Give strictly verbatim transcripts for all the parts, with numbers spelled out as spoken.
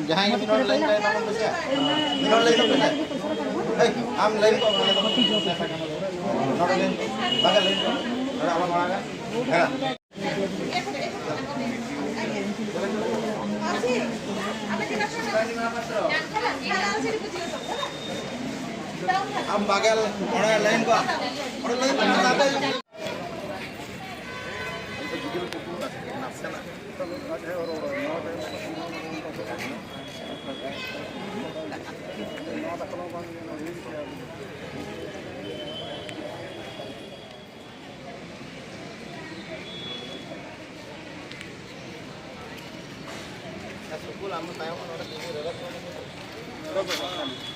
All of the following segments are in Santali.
ᱡᱟᱦᱟᱸᱭ ᱜᱮ ᱢᱤᱫ ᱦᱚᱲ ᱞᱟᱭᱤᱱ ᱨᱮ ᱢᱮᱱᱟᱜ ᱵᱚᱱᱟ ᱥᱮ, ᱢᱤᱫ ᱦᱚᱲ ᱞᱟᱭᱤᱱ ᱨᱮ ᱢᱮᱱᱟᱜ ᱵᱚᱱᱟ᱾ ᱮᱭ, ᱟᱢ ᱞᱟᱭᱤᱱ ᱠᱚᱜ ᱢᱮ, ᱱᱚᱰᱮ ᱞᱟᱭᱤᱱ ᱠᱚᱜ ᱢᱮ, ᱱᱚᱰᱮ ᱟᱞᱚᱢ ᱟᱲᱟᱜᱟ᱾ ᱦᱮᱸ᱾ ᱟᱢ ᱵᱟᱜᱮᱞ ᱚᱸᱰᱮ ᱞᱟᱭᱤᱱ ᱠᱚᱜ ᱢᱮ, ᱚᱸᱰᱮ ᱞᱟᱭᱤᱱ ᱠᱚᱜ ᱢᱮ, ᱱᱟᱥᱮᱱᱟᱜ᱾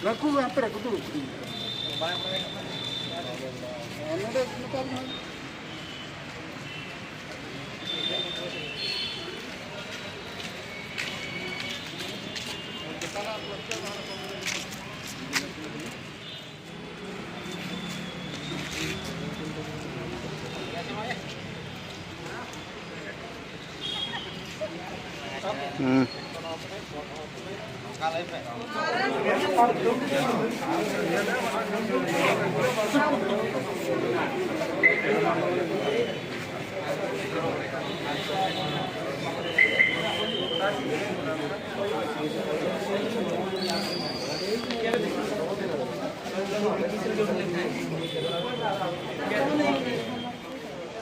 ᱱᱩᱠᱩ ᱦᱟᱱᱛᱮ ᱨᱮ ᱠᱚ ᱫᱩᱲᱩᱵ ᱠᱟᱱᱟ᱾ ᱱᱚᱰᱮ ᱱᱮᱛᱟᱨ ᱢᱟ ᱦᱩᱸ᱾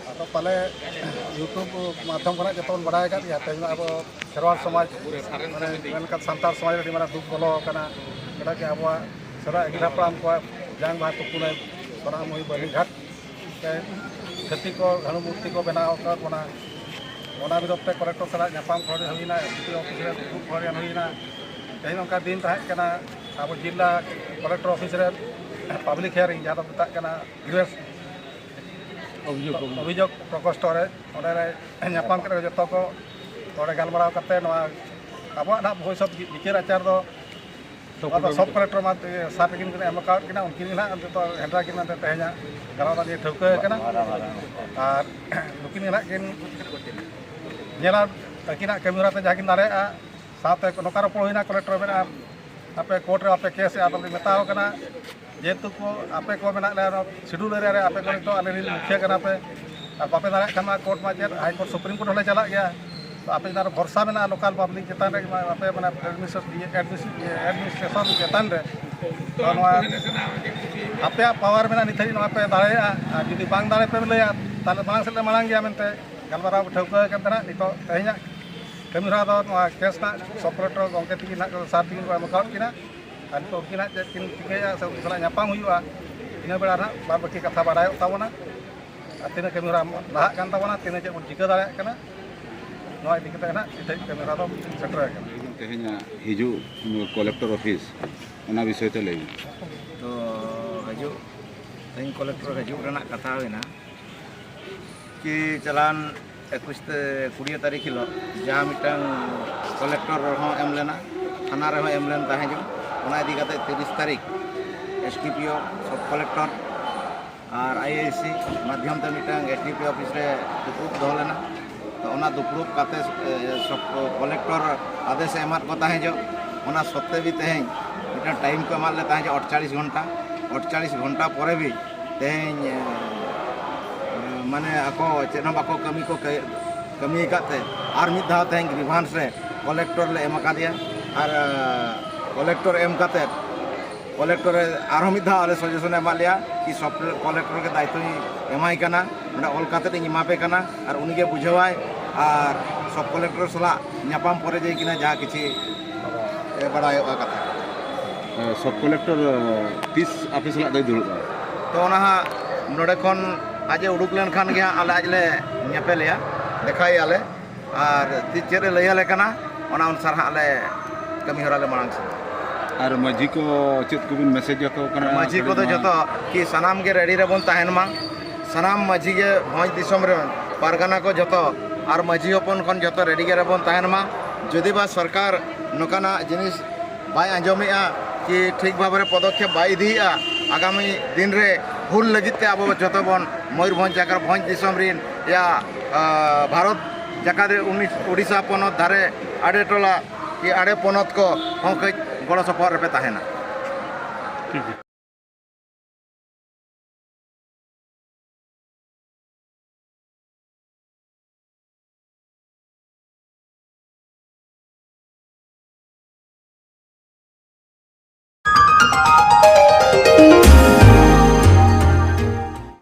ᱟᱫᱚ ᱯᱟᱞᱮ YouTube ᱢᱟᱫᱽᱫᱷᱚᱢ ᱠᱷᱚᱱᱟᱜ ᱡᱚᱛᱚ ᱵᱚᱱ ᱵᱟᱲᱟᱭ ᱟᱠᱟᱫ ᱜᱮᱭᱟ, ᱛᱮᱦᱮᱧ ᱢᱟ ᱟᱵᱚ ᱠᱷᱮᱨᱣᱟᱲ ᱥᱚᱢᱟᱡᱽ, ᱢᱟᱱᱮ, ᱢᱮᱱ ᱞᱮᱠᱷᱟᱱ ᱥᱟᱱᱛᱟᱲ ᱥᱚᱢᱟᱡᱽ ᱨᱮ ᱟᱹᱰᱤ ᱢᱟᱨᱟᱝ ᱫᱩᱠ ᱵᱚᱞᱚ ᱟᱠᱟᱱᱟ᱾ ᱪᱮᱫᱟᱜ ᱡᱮ ᱟᱵᱚᱣᱟᱜ ᱥᱮᱫᱟᱭ ᱟᱹᱜᱤᱞ ᱦᱟᱯᱲᱟᱢ ᱠᱚᱣᱟᱜ ᱡᱟᱝ ᱵᱟᱦᱟ ᱛᱩᱯᱩᱱ ᱮ ᱥᱚᱱᱟᱢᱩᱦᱤ ᱵᱟᱹᱨᱱᱤᱜᱷᱟᱴ ᱨᱮ ᱪᱷᱟᱹᱛᱤᱠ ᱠᱚ ᱦᱟᱹᱬᱩ ᱢᱩᱨᱛᱤ ᱠᱚ ᱵᱮᱱᱟᱣ ᱟᱠᱟᱫ ᱵᱚᱱᱟ᱾ ᱚᱱᱟ ᱵᱤᱨᱩᱫᱷ ᱛᱮ ᱠᱚᱞᱮᱠᱴᱚᱨ ᱥᱟᱞᱟᱜ ᱧᱟᱯᱟᱢ ᱠᱷᱚᱱ ᱦᱩᱭᱱᱟ, ᱮᱥ ᱰᱤ ᱚᱯᱷᱤᱥ ᱨᱮ ᱫᱩᱲᱩᱵ ᱠᱷᱚᱱ ᱦᱩᱭᱱᱟ᱾ ᱛᱮᱦᱮᱧ ᱚᱱᱠᱟ ᱫᱤᱱ ᱛᱟᱦᱮᱸ ᱠᱟᱱᱟ, ᱟᱵᱚ ᱡᱤᱞᱟ ᱠᱚᱞᱮᱠᱴᱚᱨ ᱚᱯᱷᱤᱥ ᱨᱮ ᱯᱟᱵᱽᱞᱤᱠ ᱦᱤᱭᱟᱨᱤᱝ, ᱡᱟᱦᱟᱸ ᱫᱚ ᱢᱮᱛᱟᱜ ᱠᱟᱱᱟ ᱜᱨᱤᱣᱮᱥ ᱚᱵᱷᱤᱡᱳᱜᱽ ᱯᱨᱚᱠᱳᱥᱴᱷᱚ ᱨᱮ, ᱚᱸᱰᱮ ᱞᱮ ᱧᱟᱯᱟᱢ ᱠᱮᱫ ᱨᱮ ᱡᱚᱛᱚ ᱠᱚ ᱚᱸᱰᱮ ᱜᱟᱞᱢᱟᱨᱟᱣ ᱠᱟᱛᱮ ᱱᱚᱣᱟ ᱟᱵᱚᱣᱟᱜ ᱱᱟᱦᱟᱜ ᱵᱷᱚᱵᱤᱥᱥᱚᱛ ᱵᱤᱪᱟᱹᱨ ᱟᱪᱟᱨ ᱫᱚ ᱱᱚᱣᱟ ᱫᱚ ᱥᱚᱵ ᱠᱚᱞᱮᱠᱴᱚᱨ ᱢᱟ ᱥᱟᱨ ᱛᱟᱹᱠᱤᱱ ᱠᱤᱱ ᱮᱢ ᱟᱠᱟᱣᱟᱫ ᱠᱤᱱᱟ, ᱩᱱᱠᱤᱱ ᱜᱮ ᱱᱟᱦᱟᱜ ᱡᱚᱛᱚ ᱦᱮᱱᱰᱨᱟ ᱠᱤᱱ ᱢᱮᱱᱛᱮ ᱛᱮᱦᱮᱧᱟᱜ ᱜᱟᱞᱢᱟᱨᱟᱣ ᱫᱚ ᱱᱤᱭᱟᱹ ᱴᱷᱟᱹᱣᱠᱟᱹ ᱟᱠᱟᱱᱟ᱾ ᱟᱨ ᱱᱩᱠᱤᱱ ᱜᱮ ᱱᱟᱦᱟᱜ ᱠᱤᱱ ᱧᱮᱞᱟ ᱟᱹᱠᱤᱱᱟᱜ ᱠᱟᱹᱢᱤ ᱦᱚᱨᱟ ᱛᱮ ᱡᱟᱦᱟᱸ ᱠᱤᱱ ᱫᱟᱲᱮᱭᱟᱜᱼᱟ᱾ ᱥᱟᱶᱛᱮ ᱱᱚᱝᱠᱟ ᱨᱚᱯᱚᱲ ᱦᱩᱭᱱᱟ, ᱠᱚᱞᱮᱠᱴᱚᱨ ᱢᱮᱱᱟᱜᱼᱟ, ᱟᱯᱮ ᱠᱳᱨᱴ ᱨᱮ ᱵᱟᱯᱮ ᱠᱮᱥ ᱮᱫᱼᱟ, ᱟᱫᱚ ᱞᱤᱧ ᱢᱮᱛᱟᱣ ᱠᱟᱱᱟ, ᱡᱮᱦᱮᱛᱩ ᱠᱚ ᱟᱯᱮ ᱠᱚ ᱢᱮᱱᱟᱜ ᱞᱮᱭᱟ ᱱᱚᱣᱟ ᱥᱤᱰᱩᱞ ᱮᱨᱤᱭᱟ ᱨᱮ, ᱟᱯᱮ ᱠᱚ ᱱᱤᱛᱚᱜ ᱟᱞᱮ ᱨᱮᱱ ᱢᱩᱠᱷᱤᱭᱟᱹ ᱠᱟᱱᱟ ᱯᱮ, ᱟᱨ ᱵᱟᱯᱮ ᱫᱟᱲᱮᱭᱟᱜ ᱠᱷᱟᱱ ᱢᱟ ᱠᱳᱨᱴ ᱢᱟ ᱪᱮᱫ, ᱦᱟᱭ ᱠᱳᱨᱴ, ᱥᱩᱯᱨᱤᱢ ᱠᱳᱨᱴ ᱦᱚᱸᱞᱮ ᱪᱟᱞᱟᱜ ᱜᱮᱭᱟ᱾ ᱛᱚ ᱟᱯᱮ ᱪᱮᱛᱟᱱ ᱨᱮ ᱵᱷᱚᱨᱥᱟ ᱢᱮᱱᱟᱜᱼᱟ, ᱞᱳᱠᱟᱞ ᱯᱟᱵᱽᱞᱤᱠ ᱪᱮᱛᱟᱱ ᱨᱮ, ᱟᱯᱮ ᱢᱟᱱᱮ ᱮᱰᱢᱤᱱᱤᱥᱴᱨᱮᱥᱚᱱ ᱪᱮᱛᱟᱱ ᱨᱮ᱾ ᱛᱚ ᱱᱚᱣᱟ ᱟᱯᱮᱭᱟᱜ ᱯᱟᱣᱟᱨ ᱢᱮᱱᱟᱜᱼᱟ, ᱱᱤᱛ ᱦᱟᱹᱵᱤᱡ ᱱᱚᱣᱟ ᱯᱮ ᱫᱟᱲᱮᱭᱟᱜᱼᱟ, ᱟᱨ ᱡᱩᱫᱤ ᱵᱟᱝ ᱫᱟᱲᱮ ᱯᱮ ᱞᱟᱹᱭᱟ, ᱛᱟᱦᱚᱞᱮ ᱢᱟᱲᱟᱝ ᱥᱮᱫ ᱞᱮ ᱢᱟᱲᱟᱝ ᱜᱮᱭᱟ ᱢᱮᱱᱛᱮ ᱜᱟᱞᱢᱟᱨᱟᱣ ᱴᱷᱟᱹᱣᱠᱟᱹ ᱟᱠᱟᱱ ᱛᱟᱦᱮᱱᱟ᱾ ᱱᱤᱛᱚᱜ ᱛᱮᱦᱮᱧᱟᱜ ᱠᱟᱹᱢᱤ ᱦᱚᱨᱟ ᱫᱚ ᱱᱚᱣᱟ ᱠᱮᱥ ᱨᱮᱱᱟᱜ ᱥᱚᱵ ᱠᱚᱞᱮᱠᱴᱚᱨ ᱜᱚᱢᱠᱮ ᱛᱤᱠᱤᱱ ᱱᱟᱜ ᱥᱟᱨ ᱛᱤᱠᱤᱱ ᱠᱚ ᱮᱢ ᱟᱠᱟᱣᱟᱫ ᱠᱤᱱᱟ, ᱟᱨ ᱱᱤᱛᱚᱜ ᱩᱱᱠᱤᱱ ᱱᱟᱜ ᱪᱮᱫ ᱠᱤᱱ ᱪᱤᱠᱟᱹᱭᱟ ᱥᱮ ᱩᱱᱠᱤᱱ ᱥᱟᱞᱟᱜ ᱧᱟᱯᱟᱢ ᱦᱩᱭᱩᱜᱼᱟ, ᱤᱱᱟᱹ ᱵᱮᱲᱟ ᱱᱟᱜ ᱵᱟᱫ ᱵᱟᱹᱠᱤ ᱠᱟᱛᱷᱟ ᱵᱟᱲᱟᱭᱚᱜ ᱛᱟᱵᱚᱱᱟ᱾ ᱟᱨ ᱛᱤᱱᱟᱹᱜ ᱠᱟᱹᱢᱤ ᱦᱚᱨᱟ ᱞᱟᱦᱟᱜ ᱠᱟᱱ ᱛᱟᱵᱚᱱᱟ, ᱛᱤᱱᱟᱹᱜ ᱪᱮᱫ ᱵᱚᱱ ᱪᱤᱠᱟᱹ ᱫᱟᱲᱮᱭᱟᱜ ᱠᱟᱱᱟ, ᱱᱚᱣᱟ ᱤᱫᱤ ᱠᱟᱛᱮ ᱱᱟᱜ ᱱᱤᱛ ᱦᱟᱹᱵᱤᱡ ᱠᱟᱹᱢᱤ ᱦᱚᱨᱟ ᱫᱚ ᱥᱮᱴᱮᱨ ᱟᱠᱟᱱᱟ᱾ ᱛᱮᱦᱮᱧᱟᱜ ᱦᱤᱡᱩᱜ ᱠᱚᱞᱮᱠᱴᱚᱨ ᱚᱯᱷᱤᱥ, ᱚᱱᱟ ᱵᱤᱥᱚᱭ ᱛᱮ ᱞᱟᱹᱭ ᱢᱮ᱾ ᱛᱚ ᱦᱤᱡᱩᱜ, ᱛᱮᱦᱮᱧ ᱠᱚᱞᱮᱠᱴᱚᱨ ᱦᱤᱡᱩᱜ ᱨᱮᱱᱟᱜ ᱠᱟᱛᱷᱟ ᱦᱩᱭᱱᱟ ᱠᱤ ᱪᱟᱞᱟᱣᱮᱱ ᱮᱠᱩᱥ ᱛᱮ ᱠᱩᱲᱤ ᱛᱟᱹᱨᱤᱠᱷ ᱦᱤᱞᱳᱜ ᱡᱟᱦᱟᱸ ᱢᱤᱫᱴᱟᱝ ᱠᱚᱞᱮᱠᱴᱚᱨ ᱨᱮᱦᱚᱸ ᱮᱢ ᱞᱮᱱᱟ, ᱛᱷᱟᱱᱟ ᱨᱮᱦᱚᱸ ᱮᱢ ᱞᱮᱱ ᱛᱟᱦᱮᱸ ᱡᱚᱜ, ᱚᱱᱟ ᱤᱫᱤ ᱠᱟᱛᱮ ᱛᱤᱨᱤᱥ ᱛᱟᱹᱨᱤᱠᱷ ᱮᱥ ᱰᱤ ᱯᱤ ᱳ, ᱥᱚᱵ ᱠᱚᱞᱮᱠᱴᱚᱨ ᱟᱨ ᱟᱭ ᱟᱭ ᱥᱤ ᱢᱟᱫᱽᱫᱷᱚᱢ ᱛᱮ ᱢᱤᱫᱴᱟᱝ S D P O office ᱨᱮ ᱫᱩᱯᱲᱩᱵ ᱫᱚᱦᱚ ᱞᱮᱱᱟ᱾ ᱛᱚ ᱚᱱᱟ ᱫᱩᱯᱲᱩᱵ ᱠᱟᱛᱮ, ᱮ, ᱥᱚᱵ ᱠᱚᱞᱮᱠᱴᱚᱨ ᱟᱫᱮᱥ ᱮ ᱮᱢᱟᱫ ᱠᱚ ᱛᱟᱦᱮᱸ ᱡᱚᱜ, ᱚᱱᱟ ᱥᱚᱛᱛᱮ ᱜᱮ ᱛᱮᱦᱮᱧ ᱢᱤᱫᱴᱟᱝ ᱴᱟᱭᱤᱢ ᱠᱚ ᱮᱢᱟᱫ ᱞᱮ ᱛᱟᱦᱮᱸ ᱡᱚᱜ ᱟᱴᱪᱟᱞᱤᱥ ᱜᱷᱚᱱᱴᱟ, ᱟᱴᱪᱟᱞᱤᱥ ᱜᱷᱚᱱᱴᱟ ᱯᱚᱨᱮ ᱜᱮ ᱛᱮᱦᱮᱧ, ᱮ, ᱢᱟᱱᱮ ᱟᱠᱚ ᱪᱮᱫ ᱦᱚᱸ ᱵᱟᱠᱚ ᱠᱟᱹᱢᱤ ᱠᱚ ᱠᱟᱹ-, ᱠᱟᱹᱢᱤ ᱟᱠᱟᱫ ᱛᱮ ᱟᱨ ᱢᱤᱫ ᱫᱷᱟᱣ ᱛᱮᱦᱮᱧ ᱜᱨᱤᱵᱷᱟᱱᱥ ᱨᱮ ᱠᱚᱞᱮᱠᱴᱚᱨ ᱞᱮ ᱮᱢ ᱟᱠᱟᱫᱮᱭᱟ᱾ ᱟᱨ, ᱮ, ᱠᱚᱞᱮᱠᱴᱚᱨ ᱮᱢ ᱠᱟᱛᱮ ᱠᱚᱞᱮᱠᱴᱚᱨ ᱮ ᱟᱨᱦᱚᱸ ᱢᱤᱫ ᱫᱷᱟᱣ ᱟᱞᱮ ᱥᱟᱡᱮᱥᱚᱱ ᱮ ᱮᱢᱟᱫ ᱞᱮᱭᱟ ᱠᱤ ᱥᱚᱵ ᱠᱚᱞᱮᱠᱴᱚᱨ ᱜᱮ ᱫᱟᱭᱤᱛᱛᱚᱧ ᱮᱢᱟᱭ ᱠᱟᱱᱟ, ᱱᱚᱰᱮ ᱚᱞ ᱠᱟᱛᱮ ᱤᱧ ᱮᱢᱟ ᱯᱮ ᱠᱟᱱᱟ᱾ ᱟᱨ ᱩᱱᱤ ᱜᱮ ᱵᱩᱡᱷᱟᱹᱣᱟᱭ ᱟᱨ ᱥᱚᱵ ᱠᱚᱞᱮᱠᱴᱚᱨ ᱥᱟᱞᱟᱜ ᱧᱟᱯᱟᱢ ᱯᱚᱨᱮ ᱡᱮ ᱠᱤᱱᱟ ᱡᱟᱦᱟᱸ ᱠᱤᱪᱷᱤ, ᱮ, ᱵᱟᱲᱟᱭᱚᱜᱼᱟ ᱠᱟᱛᱷᱟ᱾ ᱮ, ᱥᱚᱵ ᱠᱚᱞᱮᱠᱴᱚᱨ, ᱮ, ᱛᱤᱥ ᱟᱯᱮ ᱥᱟᱞᱟᱜ ᱫᱚᱭ ᱫᱩᱲᱩᱵᱼᱟ? ᱛᱚ ᱚᱱᱟ ᱦᱟᱸᱜ ᱱᱚᱰᱮ ᱠᱷᱚᱱ ᱟᱡ ᱮ ᱩᱰᱩᱠ ᱞᱮᱱᱠᱷᱟᱱ ᱜᱮ ᱦᱟᱸᱜ ᱟᱞᱮ ᱟᱡ ᱞᱮ ᱧᱮᱯᱮᱞᱮᱭᱟ, ᱫᱮᱠᱷᱟᱭᱮᱭᱟ ᱞᱮ᱾ ᱟᱨ ᱛᱤᱥ ᱪᱮᱫ ᱮ ᱞᱟᱹᱭ ᱟᱞᱮ ᱠᱟᱱᱟ, ᱚᱱᱟ ᱚᱱᱩᱥᱟᱨ ᱦᱟᱸᱜ ᱞᱮ ᱠᱟᱹᱢᱤ ᱦᱚᱨᱟ ᱞᱮ ᱢᱟᱲᱟᱝ ᱥᱮᱫᱟ᱾ ᱟᱨ ᱢᱟᱹᱡᱷᱤ ᱠᱚ ᱪᱮᱫ ᱠᱚᱵᱤᱱ ᱢᱮᱥᱮᱡᱽ ᱟᱠᱚ ᱠᱟᱱᱟ? ᱢᱟᱹᱡᱷᱤ ᱠᱚᱫᱚ ᱡᱚᱛᱚ ᱠᱤ ᱥᱟᱱᱟᱢ ᱜᱮ ᱨᱮᱰᱤ ᱨᱮᱵᱚᱱ ᱛᱟᱦᱮᱱ ᱢᱟ᱾ ᱥᱟᱱᱟᱢ ᱢᱟᱹᱡᱷᱤ ᱜᱮ ᱵᱷᱚᱸᱡᱽ ᱫᱤᱥᱚᱢ ᱨᱮᱱ ᱯᱟᱨᱜᱟᱱᱟ ᱠᱚ ᱡᱚᱛᱚ ᱟᱨ ᱢᱟᱹᱡᱷᱤ ᱦᱚᱯᱚᱱ ᱠᱷᱚᱱ ᱡᱚᱛᱚ ᱨᱮᱰᱤ ᱜᱮ ᱨᱮᱵᱚᱱ ᱛᱟᱦᱮᱱ ᱢᱟ᱾ ᱡᱩᱫᱤ ᱵᱟ ᱥᱚᱨᱠᱟᱨ ᱱᱚᱝᱠᱟᱱᱟᱜ ᱡᱤᱱᱤᱥ ᱵᱟᱭ ᱟᱸᱡᱚᱢᱮᱜᱼᱟ ᱠᱤ ᱴᱷᱤᱠ ᱵᱷᱟᱵᱽ ᱨᱮ ᱯᱚᱫᱚᱠᱷᱮᱯ ᱵᱟᱭ ᱤᱫᱤᱭᱮᱜᱼᱟ, ᱟᱜᱟᱢᱤ ᱫᱤᱱ ᱨᱮ ᱦᱩᱞ ᱞᱟᱹᱜᱤᱫ ᱛᱮ ᱟᱵᱚ ᱡᱚᱛᱚ ᱵᱚᱱ ᱢᱚᱭᱩᱨᱵᱷᱚᱸᱡᱽ ᱡᱟᱭᱜᱟ ᱨᱮ ᱵᱷᱚᱸᱡᱽ ᱫᱤᱥᱚᱢ ᱨᱤᱱ ᱭᱟ, ᱟ, ᱵᱷᱟᱨᱚᱛ ᱡᱟᱠᱟᱛ ᱨᱮ ᱩᱱᱤ ᱩᱲᱤᱥᱥᱟ ᱯᱚᱱᱚᱛ ᱫᱷᱟᱨᱮ ᱟᱲᱮ ᱴᱚᱞᱟ ᱠᱤ ᱟᱲᱮ ᱯᱚᱱᱚᱛ ᱠᱚ ᱦᱚᱸ ᱠᱟᱹᱡ ᱜᱚᱲᱚ ᱥᱚᱯᱚᱦᱚᱫ ᱨᱮᱯᱮ ᱛᱟᱦᱮᱱᱟ᱾ ᱴᱷᱤᱠ ᱜᱮᱭᱟ᱾